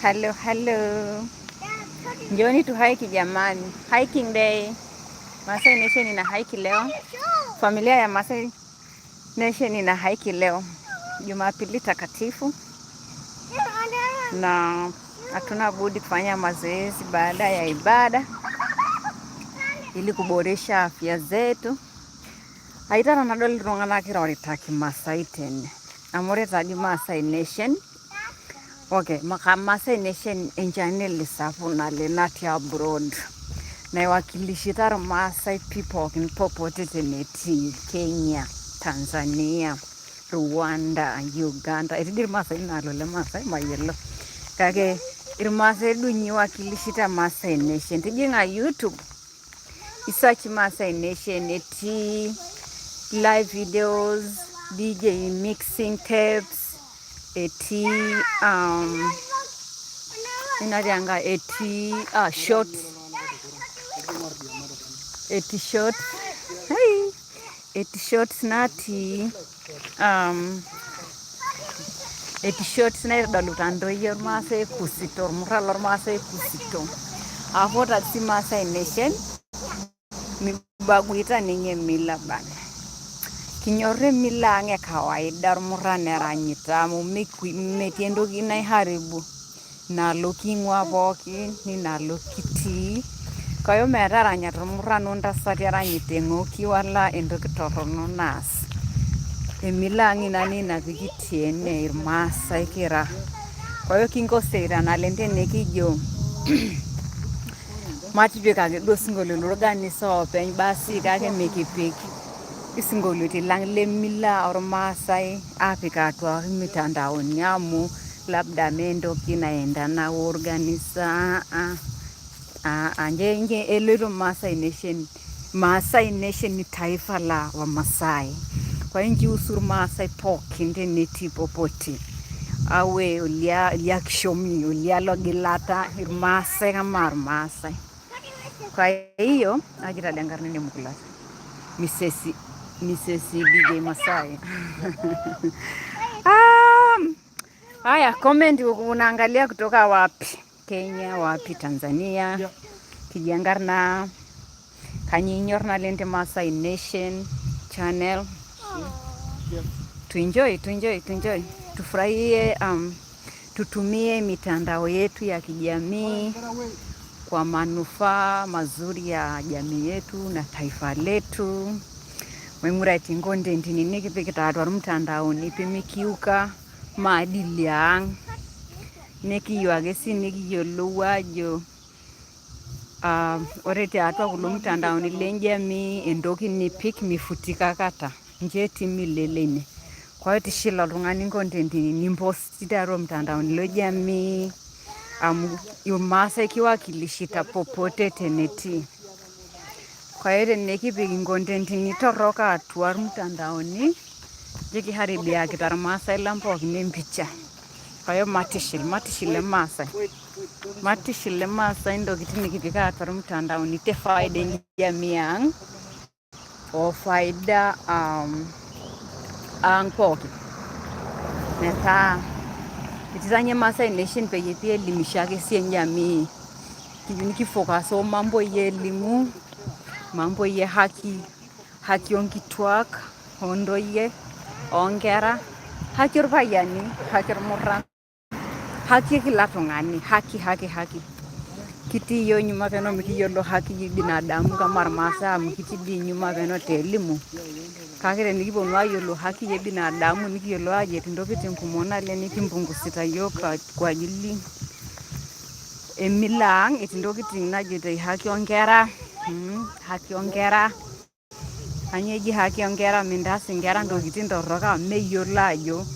Hello, hello. Njooni tu hike jamani. Hiking day. Masai Nation ina hike leo. Familia ya Masai Nation ina hike leo. Jumapili takatifu. Na hatuna budi kufanya mazoezi baada ya ibada ili kuboresha afya zetu. Aitara nadol iltung'anak irorita kimasai tene. Amu ore tadi Maasai Nation. Okay, maka Maasai Nation enchannel sapuk naleng natii abroad. Naiwakilishita irmaasai pii pookin popote tenetii. Kenya, Tanzania, Rwanda, Uganda. Etii dii irmaasai inaalo le Maasai mayiolo. Kake irmaasai duo ninye iwakilishita Maasai Nation. Tijing'a YouTube, isearch Maasai Nation etii live videos, DJ mixing tapes, etii inatii enkae etii shorts, etii shorts, hey, etii shorts natii etii shorts naitodoluta ntoyie ormaasai ekusito, irmurran lormaasai ekusito. Aaku ore sii Maasai Nation mibaguita ninye mila bana. Kinyorr emila ang e kawaida irmurran eranyita amu metii entoki naiharibu inaalo king'ua pookin ninaalo kitii. Kwa hiyo meeta eranyata irmurran ontasati eranyita eng'oki wala entoki torrono naas. Emila ang ina nina pikitii ene irmaasai kira. Kwa hiyo kinkoseita naleng tenikijo matipik ake duo osinkolio lorkanisa openy basi kake mikipik isinkolioitin lang le mila ormaasai apik atua mitandaoni amu labda mee entoki naendana orkanisa. Nje eloito Maasai Nation. Maasai Nation ni taifa la Wamasai. Kwa hiyo njihusu irmaasai pookin tenetii popote. Awe olia kishomi, olia logilata, irmaasai kama irmaasai. Kwa hiyo aji taa enkarna ene mukulata. Mrs. Mrs. DJ Masai. Ah, haya, comment unaangalia kutoka wapi? Kenya, wapi Tanzania? Kijiangarna kanyinyor naleng te Maasai Nation channel. Tuenjoy, tuenjoy, tuenjoy. Tufurahie, tutumie mitandao yetu ya kijamii kwa manufaa mazuri ya jamii yetu na taifa letu. Maing'uratie content nikipikita atua mtandaoni pemikiuka maadili ang nikiyieu ake sii nikiyiolou ajo ore tiatua kulo mtandaoni le jamii entoki nipik mifutika akata ncho etii milele ine. Kwa hiyo tishila oltung'ani content nimposti tiatua mtandaoni le jamii amu irmaasai kiwakilishita popote tenetii. Kwa hiyo tenikipik inkontentini torrok atua irmutandaoni nikiharibiakita irmaasai lang pookin empicha. Kwa hiyo matishil, matishil irmaasai. Matishil irmaasai intokitin nikipik atua irmutandaoni te faida e jamii ang o faida ang pookin. Metaa ititanya Maasai Nation peyie pielimisha ake sii jamii. Nikifocus o mambo ya elimu, mambo ya haki, haki onkituak, ontoyie, onkera, haki orpayiani, haki ormurran, haki kila tung'ani, haki haki haki. Kitii yiok nyuma peno mikiyiolo haki binadamu kama irmaasai amu kitii dii nyuma peno te elimu. Kake tenikiponu ayiolou haki ya binadamu nikiyiolou ajo etii ntokitin kumok naleng nikimpungusita yiok kwa ajili emila ang, etii ntokitin najoitoi haki onkera, haki onkera. Kanyoo eji haki onkera mintaas inkera ntokitin torrok amu meyiolo ajo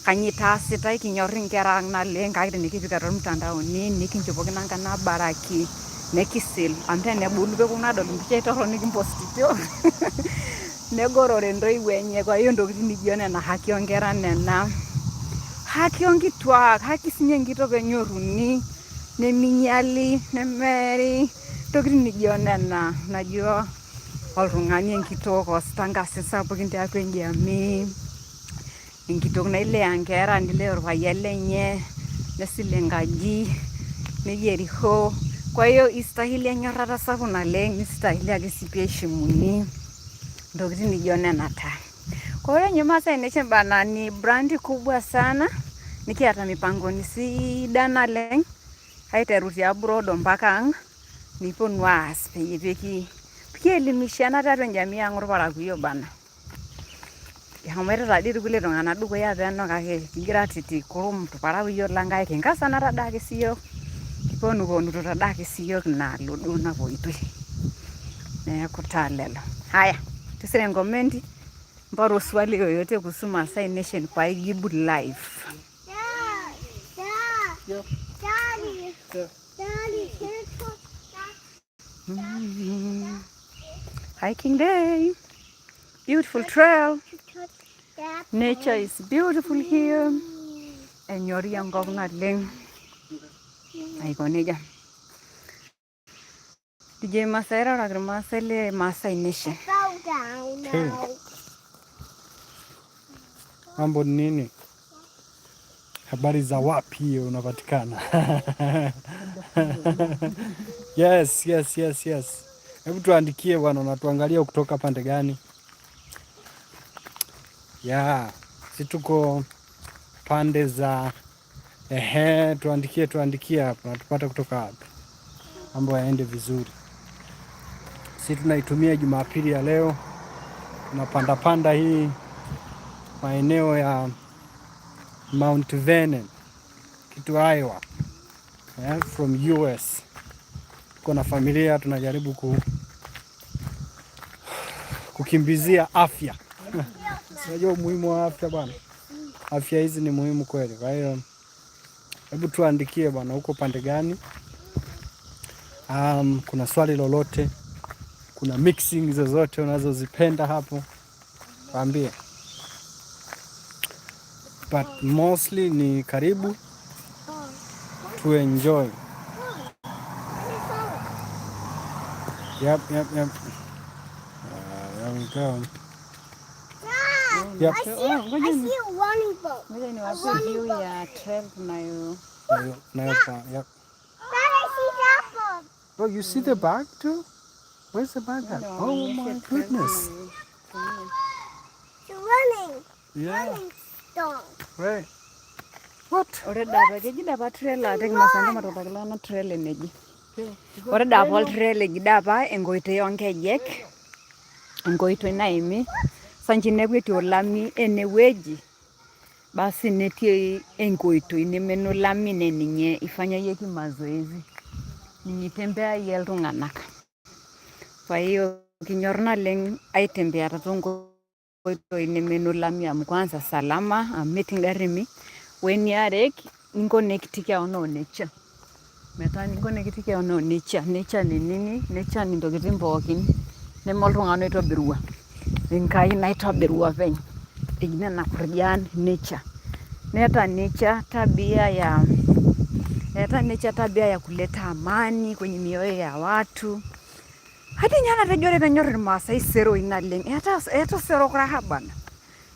kanyoo itaasitae. Kinyorr inkera ang naleng kake tenikipik atua irmutandaoni nikinchopoki nankan abaraki nekisil amu tenebulu peponu adol impichai torrok nikimpostito negorore intoiwuo enye. Kwa hiyo ntokitin nijo nena haki onkera nena, haki onkituak, haki sinye enkitok penyorruni neminyiali nemeeri, ntokitin nijo nena najo oltung'ani enkitok oosita nkasin sapukin tiatua enjamii, enkitok nailea nkera nilea orpayian lenye. Nesile enkaji, neyieri hoo. Kwa hiyo istahili enyorrata sapuk naleng, nistahili ake sii peeshimuni ntokitin nijo nena taa. Kwa hiyo ninye Maasai Nation bana ni brandi kubwa sana, nikiata mipangoni sidan naleng aiteru te abroad mpaka ang niponu aas peyie peki pikielimishana tiatua jamii ang orparakuo bana. Eshomoita taadii irkulie tung'anak dukuya peno kake kigira atiti kurum irparakuo lang kake kinkasana tadake siyiok kiponuponuto tadake siyiok inaalo duo napoitoi. Neeku taa lelo. Haya, tisira enkomenti mparu swali yoyote kuhusu Maasai Nation paijibu live. Dad, Dad, Yeah. Daddy, Yeah. Daddy, can you talk? Hiking day. Beautiful trail. To touch that? Nature is beautiful here. Enyori enkop naleng. Aiko nejia. DJ Maasai irorokaki irmaasai le Maasai Nation. Fell down Okay. now. Mambo ni nini? Habari za wapi hiyo unapatikana? Yes. Hebu tuandikie bwana, unatuangalia kutoka pande gani? Yeah, si tuko pande za ehe, tuandikie tuandikie hapo, natupata kutoka wapi? Mambo yaende vizuri. Si tunaitumia Jumapili ya leo, tunapanda panda hii maeneo ya Mount Vernon kitu Iowa, yeah, from US. Tuko na familia tunajaribu kukimbizia afya. Unajua umuhimu wa afya bwana, afya hizi ni muhimu kweli. Kwa hiyo hebu tuandikie bwana, huko pande gani? Kuna swali lolote, kuna mixing zozote unazozipenda hapo, waambie. But mostly ni karibu to enjoy. Yep. There we go. Dad, Yep. Oh, ngoja I ni- see a running boat. Ngoja niwape view ya trail tunayo. Nayo, yep. Dad, I see that boat. Oh, you see the bag too? Where's the bag at? Oh my goodness. It's running, Yeah, running dog. right. What? Ore dapa keji dapa trail ate kimasani matutaki iltung'anak trail eneji. Ore dapa oltrail eji dapa enkoitoi oonkejek, enkoitoi naimi sanji neeku etii olami enewueji basi netii enkoitoi neme enolami ne ninye ifanyayieki mazoezi ninye itembeayie iltung'anak. Kwa hiyo kinyor naleng aitembeata toonkoitoi neme enolami amu kwanza salama amu metii ingarrini weniare ninkonekti keon o nature metaa ninkonekti keon o nature, nature ni nini? Nature ni ntokitin pookin neme oltung'ani oitobirua, Enkai naitobirua openy eji nena kurjan nature. Neeta nature tabia ya eeta nature tabia ya kuleta amani kwenye mioyo ya watu. Hadi ninye natejo ore peenyor irmaasai iseroi naleng, eeta osero raha bana.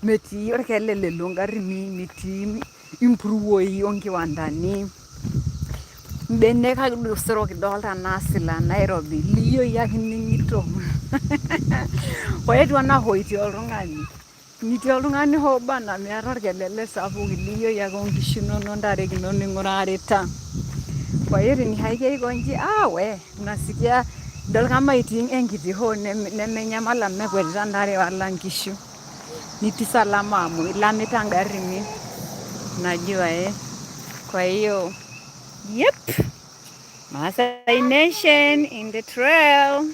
Metii orkelele loongarrini, metii impuruoi onkiwandani, mbenek ake duo osero kidolta naasila Nairobi, liyioi ake ining'ito. Kwa hiyo etiu anaa hoo itii oltung'ani. Mitii oltung'ani hoo bana meeta orkelele sapuk, iliyioi ake onkishu inonok ontare inonok ing'urarita. Kwa hiyo tenihaiki aikonji ah we unasikia idol kama itii enkiti hoo nemenyamal amu mekwetita ntare wala nkishu. Nitii salama amu ilamita ngarrini unajua eh. Kwa hiyo yep, Maasai Nation in the trail.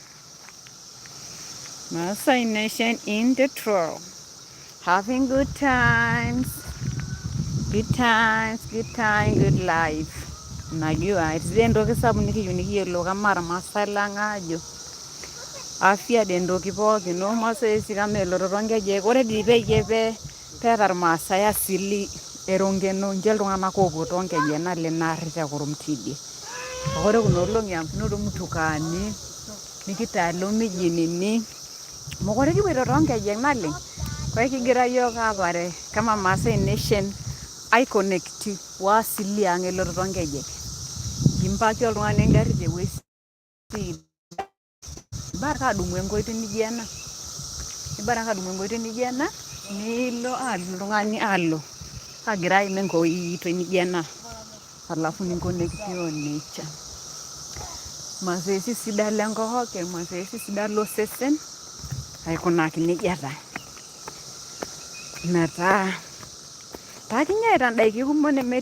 Maasai Nation in the trail. Having good times. Good times, good time, good life. Unajua etii entoki sapuk nikiyieu nikiyiolou kamaa irmaasai lang aajo afya dii entoki pookin o mazoezi kama elototo oonkejek. Ore dii peyie peeta irmaasai asili eronkeno nche iltung'anak oopuo toonkejek naleng naarri te kurum tidie. Ore kuna olong'i amu kinoto mutukaani nikitalo mijinini mokure kipuoito toonkejek naleng. Kwa hiyo kigira yiok aapare kama Maasai Nation. Aiconnect o asili ang' elototo oonkejek. Kimpaki oltung'ani engarri tewueji sidai, ibara ake adumu enkoitoi nijo ena, ibara ake adumu enkoitoi nijo ena nilo alo oltung'ani alo agira aimaa enkoitoi nijo ena alafu ninconnect o nature. Mazoezi sidan lenkooke, mazoezi sidan losesen aikunaki nejia taa. Metaa taa kinyaita ndaiki kumok nemetii.